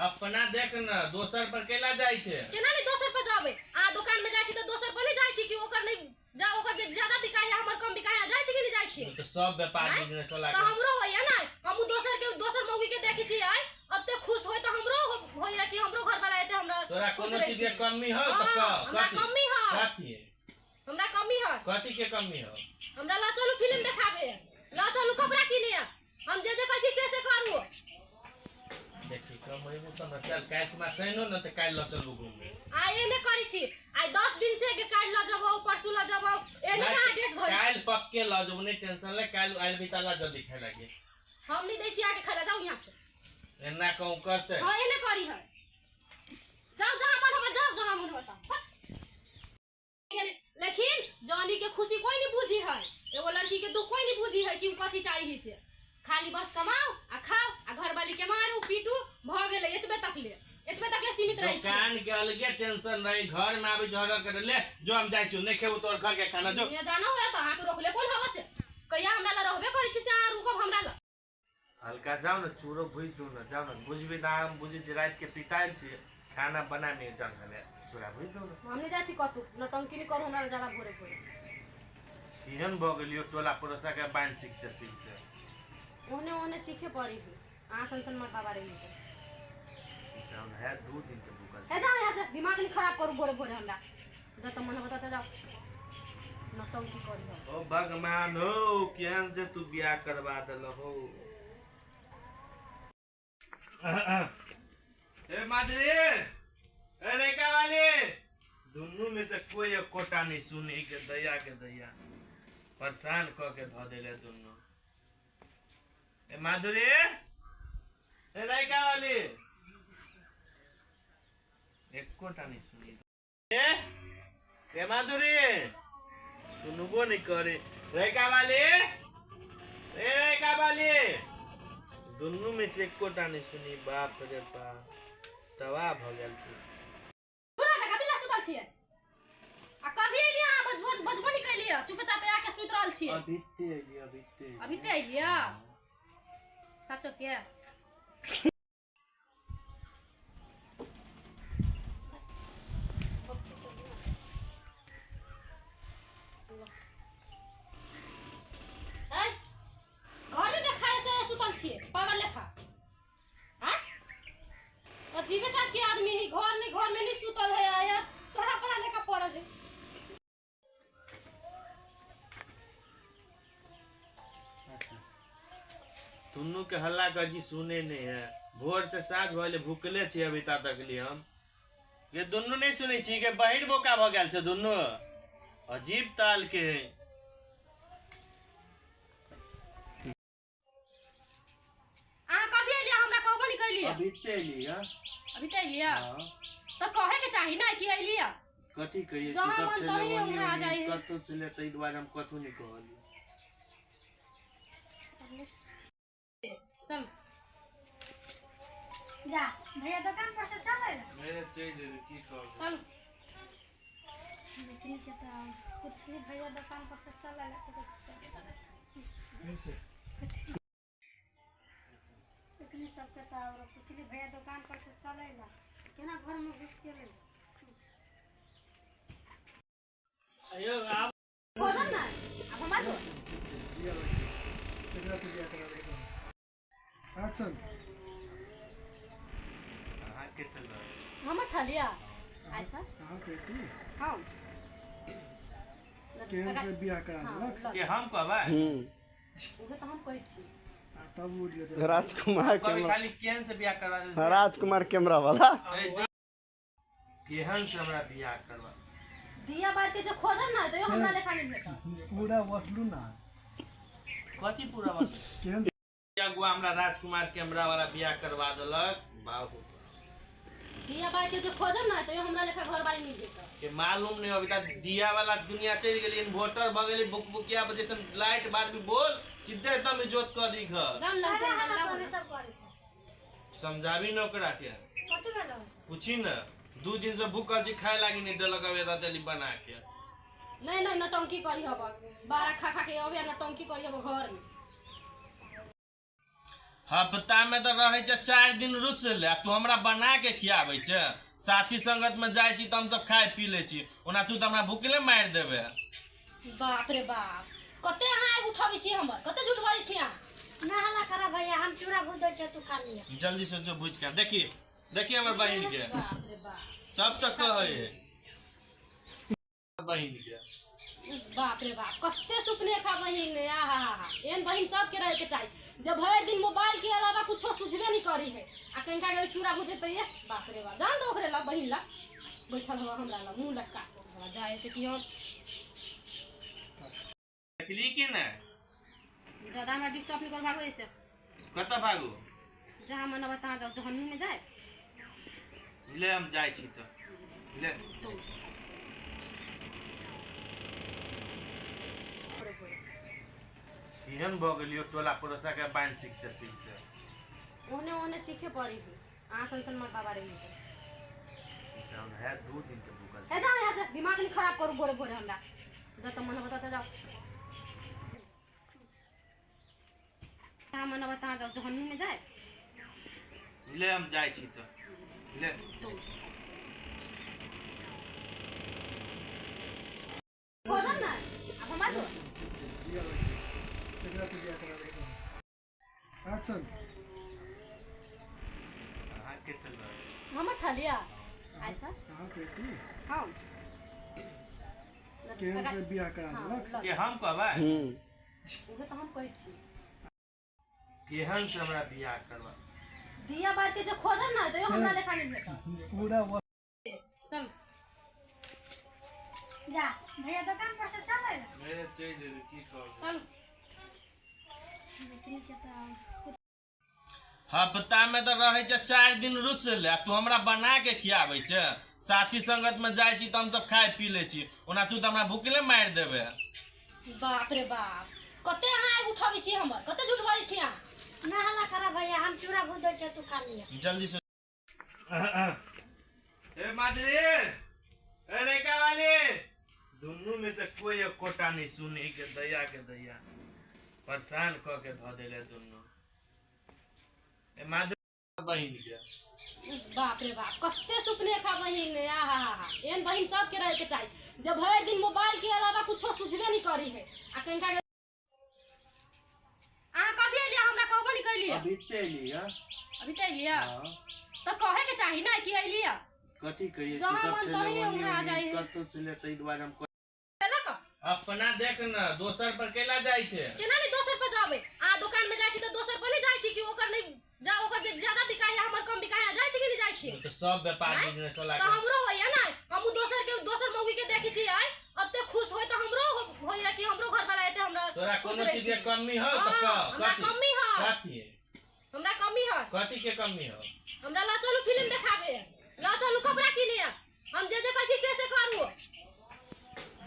अपना देख न, दोसर पर केला जाइ छै? केना नहीं दोसर पर जाबे? अहाँ दुकान में जाइ छी तऽ दोसर पर नहीं जाइ छी कि ओकर नहीं जा, ओकर भी ज्यादा बिकाय है, हमर कम बिकाय है, जाइ छी कि नहीं जाइ छी? तऽ सब व्यापार आँय? बिजनेस वाला तऽ के हमरो होइया ना, हमहूँ दोसर के, दोसर मौगी के देखै छी आइ ओते खुश होय तऽ हमरो होइया कि हमरो घर वाला एते हमरा तोरा खुश कोनो चीज के रहितै। कमी हो तऽ हाँ, कह। हमरा कथी? कमी है। कथी? हमरा कमी है। कथी के कमी हो? हमरा लऽ चलू फिल्म देखाबे, लऽ चलू कपड़ा किने, हम जे जे कहै छी से से करू। देखी कमेबू तऽ न, चल काल्हि तुम्हारा शैनो न तऽ काल्हि लऽ चलबू घूमे। आइ एने करै छी, आइ 10 दिन से के काल्हि लऽ जबौ, परसू लऽ जबौ, एने कहाँ डेट धरै छी? काल्हि पक्के लऽ जबू, नहीं टेंशन ले। काल्हि आयल भी ताला जल्दी खाय लागे। हम नहीं दै छी आके खाय ला, जाउ यहाँ से। एना कहूँ करते? हाँ, एने करी है। जाओ जहाँ मन होबे, जाओ जहाँ मन होता। लेकिन जानी के खुशी कोई नहीं बुझी है, एगो लड़की के दुख कोई नहीं बुझी है कि उ कथी चाहिए से। खाली बस कमाओ आ खाओ आ घरवाली के मारू पीटू, भ गेलै, एतबे तक ले, एतबे तक ले सीमित रहै छी। दुकान के अलगे टेंशन रही, घर में आबे झगड़ा करे ले जो हम जाइ छी, नहीं खेबो तोर घर के खाना जो। दुनिया जाना होया तऽ अहाँके रोकले कोन हवा से? कहिया हमरा ला रहबे करै छी से अहाँ रुकब हमरा ला? हल्का जाओ ने, चूरो भुज दू ने, जाओ ने। बुझबी तऽ हम बुझै छी, राति के पितायल छी, खाना बना नहीं जाओ ने, चूड़ा भुज दू ने। हम नहीं जाइ छी कतौ, नौटंकी नहीं करू हमरा ला ज्यादा भोरे भोरे। केहन भऽ गेलियो टोला पड़ोसा के बान्हि सीखते सीखते। ओहने ओहने सीखे पड़ी है, अहाँ सन सन मर बाबा रही के। जाओ ने, है 2 दिन के भूखल। हे जाओ यहाँ से, दिमाग नहीं खराब करू भोरे भोरे हमरा। जतऽ मन होता जाओ, नौटंकी करी हम। ओ भगवान हो, केहन से तू बियाह करवा देल हो। ए माधुरी, ए रेखा वाली, दुनू में से कोई एकोटा नहीं सुनी के दैया के दैया परेशान क के धऽ देले दुनू। ए माधुरी, ए रेखा वाली, एकोटा नहीं सुनी। ए ए माधुरी, सुनबो नहीं करे। रेखा वाली, ए रेखा वाली, दुनू में से एकोटा नहीं सुनी। बाप रे बाप, तबाह भऽ गेल छी। सुना तऽ कथी लए सुतल छियै? आ कभी एलियै अहाँ, बजबो बजबो नहि केलियै, चुपचाप आके सुति रहल छियै। अभी ते एलियै, अभी ते। अभी ते एलियै साचो के? घर में देखाय से सुतल छियै पागल लेखा। आँय, अजीबे टाइप के आदमी है। घर नहीं, घर में नहीं सुतल है, आया सारा पड़ा लेखा पड़ल है। दुनू के हल्ला गजी सुने नहीं है। भोर से साँझ भले भूखले छी अभी ता तक लिए हम। ये दुनू नहीं सुनै छी के बहिर बोका भ गेल छै दुनू, अजीब ताल के है। अहाँ कभी एलियै, हमरा कहबो नहीं कैलियै। अभी ते एलियै। अभी ते एलियै? हाँ। तऽ कहे के चाही ना कि एलियै। कथी कहिए? जहाँ सब मन छलै तहीं ओनी ओंघरा ओनी जाइ है। कतौ छलै, ताहि दुआरे हम कथू नहीं कहलियै। चल जा भैया दुकान पर से चल ना। मेरे चलि जेबै, की कहब। चल। लेकिन के तो कुछ भी भैया दुकान पर से चल ला तो कुछ लेकिन सबके तो और पूछली भैया दुकान पर से चले ला केना घर में घुस गेलै। अयो आब भोजन ना आब हमरा छो। केकरा से बियाह कराबै के? एक्शन। अहाँ के चल रहल छी? हमर छलिया ऐसा। अहाँ कहती। हाँ। केहन से बियाह करा देलक? के हम कहबै? उहे तऽ हम कहै छी। आ तब उठ जेतै। राजकुमार कहबै कैमरा। खाली केहन से बियाह करवा देलक? राजकुमार कैमरा वाला। केहन से हमरा बियाह करवा दिया बार के जो खोजब ना तो हमरा लेखा नहीं भेटत। पूरा बटलू ना। कथी पूरा बात? केहन अगुआ हमरा राजकुमार कैमरा वाला बियाह करवा देलक बाबू। दिया बार के जो खोजब ना तो हमरा लेखा घर वाली नहीं भेटत। के मालूम नहीं, अभी तक दिया वाला दुनिया चलि गेली, इन्वर्टर भ गेली, बुकबुकिया पर जैसन लाइट बार भी बोल सीधे एकदम इजोत क दी घर। जान लग हल्ला हल्ला करे सब करे छै। समझाबी न ओकरा के। कथी भेलो? पूछी न, 2 दिन से भूखल छी, खाए लागी नहीं देलक अब एता देली बना के। नहीं नहीं, नौटंकी करी हब, बारा खा खा के अबे नौटंकी करी हब घर में। हफ्ता में तऽ रहै छै 4 दिन रुसले आ तू हमरा बना के खियाबै छै। साथी संगत में जाइ छी तऽ हमसब खाय पी लै छी, ओना तू तऽ हमरा भुखले मारि देबे। बाप रे बाप, कते अहाँ आगि उठाबै छी हमर, कते झूठ बाजै छी अहाँ। ना हल्ला करा भैया, हम चूड़ा भूज दै छियै, तू खा लिअ। जल्दी से जो भुजि के देखी देखी हमर बहिन के। बाप रे बाप, सब तऽ कहै है बहिन के। बाप रे बाप, कते सुपनेखा बहिन। आहा हा हा, एहन बहिन सबके रहे के चाही जब भरि दिन मोबाइल के अलावा कुछो सुझबे नहीं करी है। आ कनिका के चूड़ा भुजे तऽ ये बाप रे बाप, जान दो ओकरे ला बहिन ला बैठल हुआ हमरा ला मुंह लटका के हमरा जाए से कि हम देखली कि नहि? ज्यादा हमरा डिस्टर्ब नहीं कर, भागो ऐसे। कतऽ भागू? जहाँ मन अब तहाँ जाओ, जहन्नुम में जाए। ले हम जाइ छी तऽ ले। एहन भऽ गेलियो टोला पड़ोसा के बान्हि सीखते सीखते। ओहने ओहने सीखे पड़ी है, अहाँ सन सन मर बाबा रही है। जौन है 2 दिन के भूखल। हे जाओ यहाँ से, दिमाग नहीं खराब करू भोरे भोरे हमरा। जतऽ मन होता ततऽ जाओ, जहाँ मन अब तहाँ जाओ, जहन्नुम में जाए। ले हम जाइ छी तऽ ले। भोजन ना अब हम बाजू। केकरा से बियाह करा देलक? एक्शन। अहाँ के चल रहल छी? हमर छलिया ऐसा अहाँ कहती हाँ केहन से बियाह करा देलक? के हम कहबै? उहे तऽ हम कहै छी। केहन से हमरा बियाह करबा? दिया बार के जो खोजब ना तो हमरा लेखा नहीं भेटत। पूरा चल जा भैया दुकान पर से चल अयला। मेरे चलि जेबै, की कहबै। चल। लेकिन के तऽ हफ्ता में तऽ रहै छै 4 दिन रुसले आ तू हमरा बना के खियाबै छै। साथी संगत में जाइ छी तऽ हमसब खाय पी लै छी, ओना तू तऽ हमरा भुखले मारि देबे। बाप रे बाप, कते अहाँ आगि उठाबै छी हमर, कते झूठ बाजै छी अहाँ। ना हल्ला करा भैया, हम चूड़ा भूज दै छियै, तू खा लिअ। जल्दी से। ए माधुरी, ए रेखा वाली, दुनू में से कोई एकोटा नहीं सुने के दैया के दैया परेशान कऽ के धऽ देले दुनू। ए माधुरी बहिन के। बाप रे बाप, कते सुपनेखा बहिन। आहा हा हा, एहन बहिन सबके रहे के चाही जब भरि दिन मोबाइल के अलावा कुछो सुझबे नहीं करी है। आ कनिका के अहाँ कभी अयलियै हमरा कहबो नहीं कैलियै? अभी ते अयलियै। अभी ते अयलियै तऽ कहे के चाही ना कि अयलियै। कथी कहियै? जहाँ मन तहीं ओंघरा जाइ है। कतौ छलै ताहि दुआरे हम केलक। अपना देख न, दोसर पर केला जाइ छै? केना नहीं दोसर पर जाबे? अहाँ दुकान में जाइ छी तऽ दोसर पर नहीं जाइ छी कि ओकर नहीं जा, ओकर ज्यादा बिकाइ है हमर कम बिकाइ है, जाइ छी कि नहीं जाइ छी? तऽ सब व्यापार आँय? बिजनेस वाला तऽ हमरो होइया ना, हमहूँ दोसर के दोसर मौगी के देखै छी आइ एते खुश होय तऽ हमरो होइया कि हमरो घर वाला एते हमरा तोरा खुश कोनो चीज के रहितै। कमी हो तऽ हाँ, कह। हमरा कथी? कमी है। कथी? हमरा कमी है। कथी के कमी हो? हमरा लऽ चलू फिल्म देखाबे, लऽ चलू कपड़ा किने, हम जे जे कहै छी से से करू।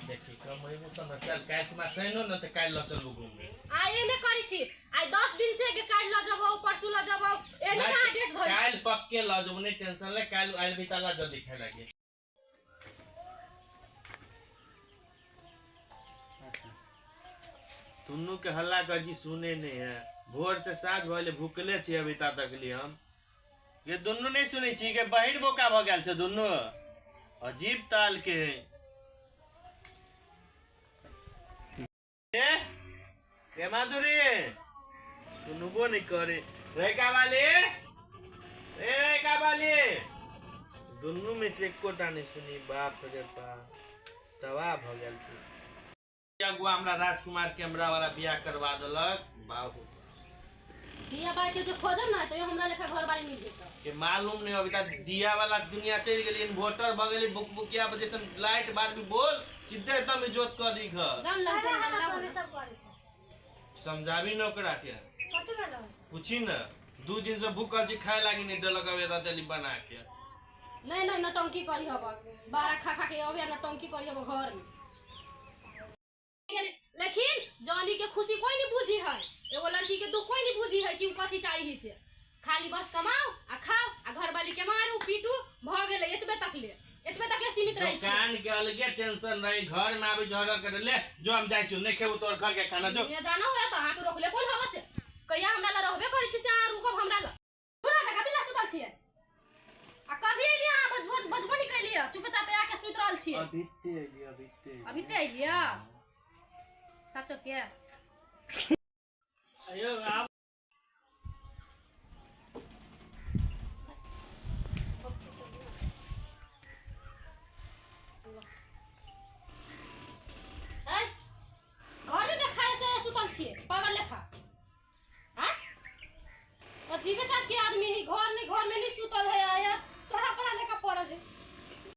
देखी कमेबो तऽ न, चल काल्हि खुमा शनिओ न तऽ काल्हि लऽ चलबो घूमे। आइ एने करै छी, आइ 10 दिन से के काल्हि लऽ जबौ परसू लऽ जबौ, एने कहाँ डेट धरै छी। काल्हि पक्के लऽ जबो, नहि टेंशन ले, काल्हि आयल भी ताला जल्दी खाय लागे। दुनू के हल्ला कर जी सुने नहीं है, भोर से साँझ भऽ गेलै भुखले छी अभी ता तक लिए हम। ये दुनू नहीं सुनै छी के बहिर बोका भऽ गेल छै दुनू, अजीब ताल के है। ए ए माधुरी, सुनबो नहीं करे। रेखा वाली, ए रेखा वाली, दुनू में से एकोटा नहीं सुनी। बाप रे बाप, तबाह भऽ गेल छै। अगुआ हमरा राजकुमार कैमरा वाला बियाह करवा देलक बाबू। दिया बार के जो खोजब ना तो हमरा लेखा घर वाली नहीं भेटत। के मालूम नहीं अभी तक दिया वाला दुनिया चलि गेली, इन्वर्टर भऽ गेली, बुकबुकिया पर जैसन लाइट बार भी बोल सीधे एकदम इजोत कऽ दी घर। जान लग हल्ला हल्ला तोरे सब करै छै। समझाबी न ओकरा के। कथी भेलौ? पूछी न, 2 दिन से भूखल छी, खाय लागी नहीं देलक अब एता देली बना के। नहीं नहीं नौटंकी करी हब, बारा खा खा के अबे नौटंकी करी हब घर में। लेकिन जानी के खुशी कोई नहीं बुझी है, एगो लड़की के दुख कोई नहीं बुझी है कि उ कथी चाही से। खाली बस कमाओ आ खाओ आ घर वाली के मारू पीटू भऽ गेलै, एतबे तक ले, एतबे तक ले सीमित रहै छी। दुकान के अलगे टेंशन रही, घर में आबे झगड़ा करे ले जो हम जाइ छी नहीं खेबो तोर घर के खाना जो। ये जानो है तो अहाँ के रोकले कोन हवा से? कहिया हमरा ला रहबे करै छी से अहाँ रुकब हमरा ला। सुना तऽ कथी ला सुतल छियै? आ कभी एलियै अहाँ, बजबो बजबो नहि केलियै, चुपचाप आके सुति रहल छियै। अभी ते एलियै, अभी ते। अभी ते एलियै साचो के? अयो आब।